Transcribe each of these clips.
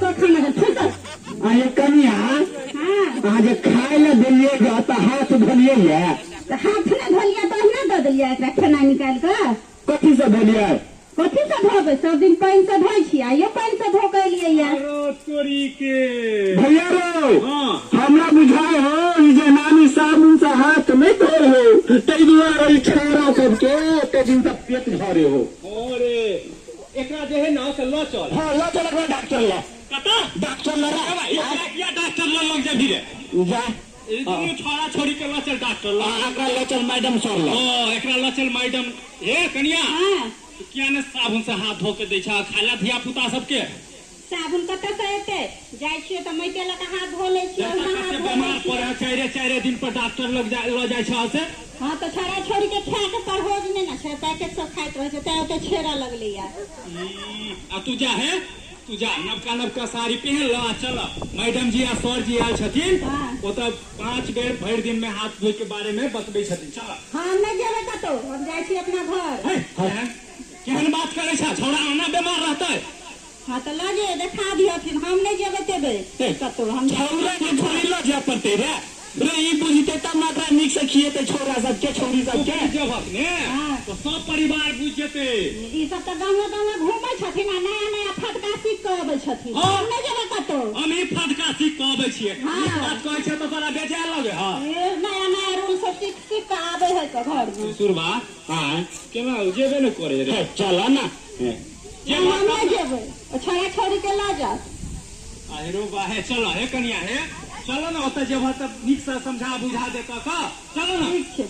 कऽ खाना दे थूक। अरे कनिया, हाँ। अहाँ जे खाय लए देलियै ग तऽ हाथ धोलियै ये? तऽ हाथ नहि धोलियै तऽ ओहिना दऽ देलियै एकरा खेनाइ निकालि कऽ। कथी से धोलियै? कथी से धोबै, सब दिन पानि से धोइ छियै, आइयो पानि से धो कऽ एलियै ये। अरे तोरी के भैया रो, हाँ। हमरा बुझाय हो ई जे नानी साबुन से हाथ नहीं धोए हो, ताहि दुआरे ई छौड़ा सबके एते दिन से पेट झरे हो। अरे एकरा जे है ना से ल चल। हाँ ल चल एकरा डॉक्टर ल। कतऽ? डॉक्टर ल रे। एकरा किया डॉक्टर ल लग जेबही रे? जा। ई दुनू छोड़ा छोड़ी के ल चल डॉक्टर ल। हाँ, एकरा ल चल मैडम सर ल। ओ एकरा ल चल मैडम। हे कनिया, हाँ। तू किया ने साबुन से हाथ धो के दै छह खाय ला धिया पुता सबके? साबुन कतऽ से एतै? जाइ छियै तऽ माटि लऽ कऽ हाथ धो लै छियै, ओहिना हाथ कते धो लै बेमार छियै। पड़े है, चारि चारि दिन पर डॉक्टर लग जा लऽ जाइ छह से। हाँ तऽ छोड़ा छोड़ी के खाय के परहेज नहि ने छै, पैकेट सब खाइत रहै छै, तैं ओते छेड़ा लगलैया। ई, आ तू जा हे, तू जा नवका नवका साड़ी पहिन ल आ चल। मैडम जी आ सर जी आयल छथिन, हाँ। ओतऽ 5 बेर भरि दिन में हाथ धोय के बारे में बतबै छथिन। चल। हम नहि जेबै कतौ, हम जाइ छी अपना घर। हे, केहन बात करै छह छौड़ा, एना बेमार रहतै? हाँ तऽ लऽ जइयो, देखा दिहथिन, हम नहि जेबै तेबै कतौ। हम छौड़ा के थोड़ी लऽ जाय पड़तै रे। रे ई बुझतै तब ने एकरा नीक से खिएतै छौड़ा सबके, छौड़ी तू सबके। बुझि जेबहक ने हाँ। तऽ सब परिवार बुझि जेतै। ई सब तऽ गाँवे गाँवे घूमै छथिन आ नया नया फटका सीख कऽ अबै छथिन। हाँ। हम नहि जेबै कतौ। हम ई फटका सीख कऽ अबै छियै। हाँ। ई बात कहै छै तऽ तोरा बेजाय लगै हँ। ए, नया नया रूल सब सीख सीख कऽ आबै है कऽ घर में। सुरभा, हाँ। केना जेबे ने करे रे? हे, चल ना। हम नहि जेबै, ओ छोड़ा छोड़ी के लऽ जात। अरे बा, हे चल हे कनिया, हे चलो ना, ओतऽ जेबह तऽ नीक से समझा बुझा देतऽ कऽ, चलो ना। ठीक छै।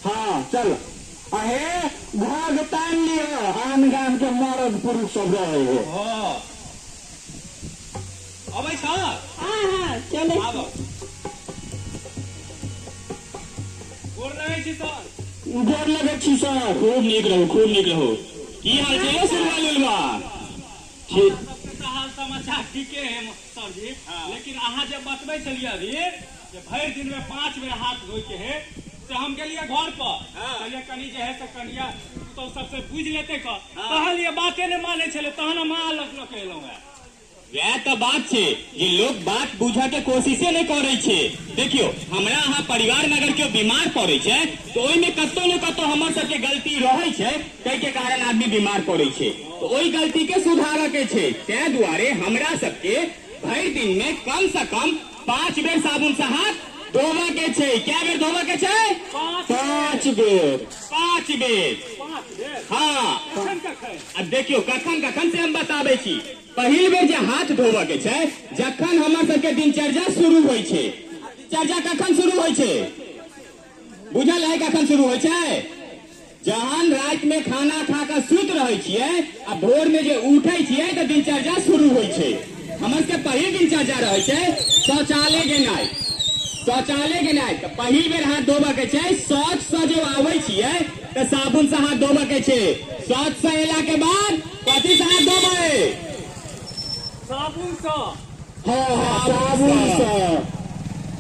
हाँ चल। अहे घाघ तानि लिअ, आन गाम के मरद पुरुष सब रहे हो। हाँ। अबै छह? हाँ हाँ चलै छी। आबऽ। गोर लगै छी सर। गोर लगै छी सर। खूब नीक रहू, खूब नीक रहू। की हाल छै यौ सुरवा लुलवा? ठीक। सबके तऽ हाल समाचार ठीके है सर जी, लेकिन अहाँ जे बतबै छलियै अभी जे भरि दिन में 5 बेर हाथ धोइ के है, से हम गेलियै घर पर, कहलियै कनी जे है से कनिया पुतहु सबसे बुझि लेतै कऽ, कहलियै बाते नहि मानै छलै, तहन हम अहाँ लग लऽ के एलहुँ हेँ। वएह तऽ बात छै जे लोक बात बुझऽ के कोशिशे नहि करै छै। देखियौ, हमरा अहाँ परिवार में अगर केओ बीमार पड़ै छै तऽ ओहिमे कतौ ने कतौ हमर सबके गलती रहै छै, ताहिके कारण आदमी बीमार पड़ै छै। तऽ ओहि गलती के सुधारऽ के छै। ताहि दुआरे हमरा सबके भरि दिन में कम से कम 5 बेर साबुन से हाथ धोबऽ के छै। कै बेर धोबऽ के छै? 5 बेर। 5 बेर। 5 बेर? हाँ। कखन कखन? आ देखियौ कखन कखन से हम बताबै छी। पहिल बेर जे हाथ धोबऽ के छै, जखन हमर सबके दिनचर्या शुरू होइ छै। दिनचर्या कखन शुरू होइ छै बुझल है? कखन शुरू होइ छै? जहन राति में खाना खा कऽ सुति रहै छियै आ भोर में जे उठै छियै तऽ दिनचर्या शुरू होइ छै। हमर सबके पहिल दिनचर्या रहै छै शौचालय गेनाइ। शौचालय गेनाइ तऽ पहिल बेर हाथ धोबऽ के छै। शौच से जब आबै छियै तऽ साबुन से हाथ धोबऽ के छै। शौच से एला के बाद कथी से हाथ धोबै? साबुन से। हाँ, हाँ, साबुन से।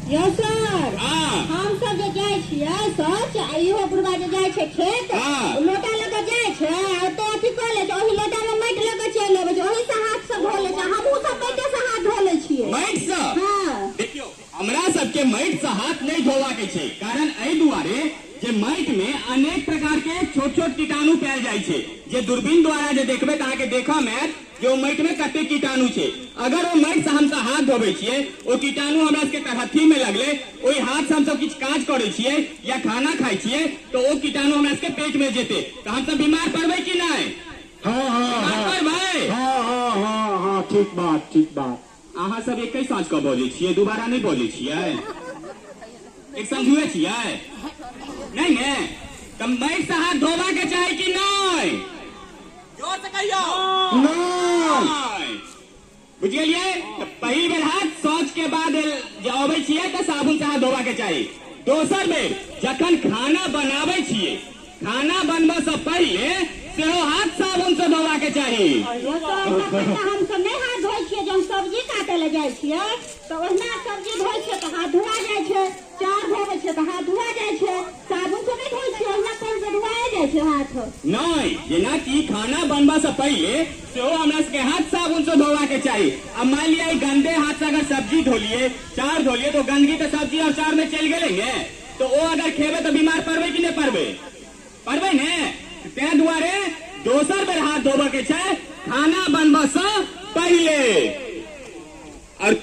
यौ सर, हाँ। हम सब जे जाइ छियै शौच, आ इहो बुढ़बा जे जाइ छै खेत, हाँ। लोटा लऽ कऽ जाइ छै आ ओतऽ अथी कऽ लै छै, ओहि लोटा मे माटि लऽ कऽ चलि अबै छै, ओहि से हाथ सब धो लै छै। हमहूँ सब माटिए से हाथ धो लै छियै। माटि से? हाँ। देखियौ, हमरा सबके माटि से हाथ नहि धोबा के छै, कारण एहि दुआरे जे माटि में अनेक प्रकार के छोट छोट कीटाणु पायल जाइ छै, जे दूरबीन द्वारा जे देखबै तऽ अहाँके देखऽ मे आयत जे ओ माटि में कते कीटाणु छै। अगर ओ माटि से हमसब हाथ धोबै छियै, ओ कीटाणु हमरा सबके तरहत्थी में लगलै, ओहि हाथ से हमसब किछु काज करै छियै या खाना खाइ छियै तऽ ओ कीटाणु हमरा सबके पेट में जेतै, तऽ हमसब बीमार पड़बै कि नहि? हाँ, हाँ, बीमार हाँ। पड़बै? हाँ, हाँ, हाँ, हाँ, ठीक बात, ठीक बात। अहाँ सब एके साँझ कऽ बजै छियै, दोबारा नहि बजै छियै? एक समझुए छियै? नहि ने? तऽ माटि से हाथ धोबा के चाही कि नहि? जोर से कहियौ। नहि। बुझि गेलियै? तऽ पहिल बेर हाथ शौच के बाद जे अबै छियै तऽ साबुन से हाथ धोबा के चाही। दोसर बेर जखन खाना बनाबै छियै, खाना बनबऽ से पहिले सेहो हाथ साबुन से धोबा के चाही। यौ सर, तखन तऽ हमसब नहि हाथ धोइ छियै। जहन सब्जी काटै लए जाइ छियै तऽ ओहिना सब्जी धोइ छियै तऽ हाथ धुआ जाइ छै, चाउर धोबै छियै तऽ हाथ धुआ जाइ छै, साबुन से नहि धोइ छियै, ओहिना पानि से धोआए जाइ छै हाथ। नहीं, जेनाकि खाना बनबा से पहिले सेहो हमरा सबके हाथ साबुन से धोवा के चाही। अब मान लिया ई गंदे हाथ से अगर सब्जी धोलिए, चार धोलिए, तो गंदगी तो सब्जी और चार में चलि गेलै ने, तो ओ अगर खेबै तो बीमार पड़बै कि नहीं पड़बै? पड़बै ने। ताहि दुआरे दोसर बेर हाथ धोबऽ के छै खाना बनबऽ से पहिले। और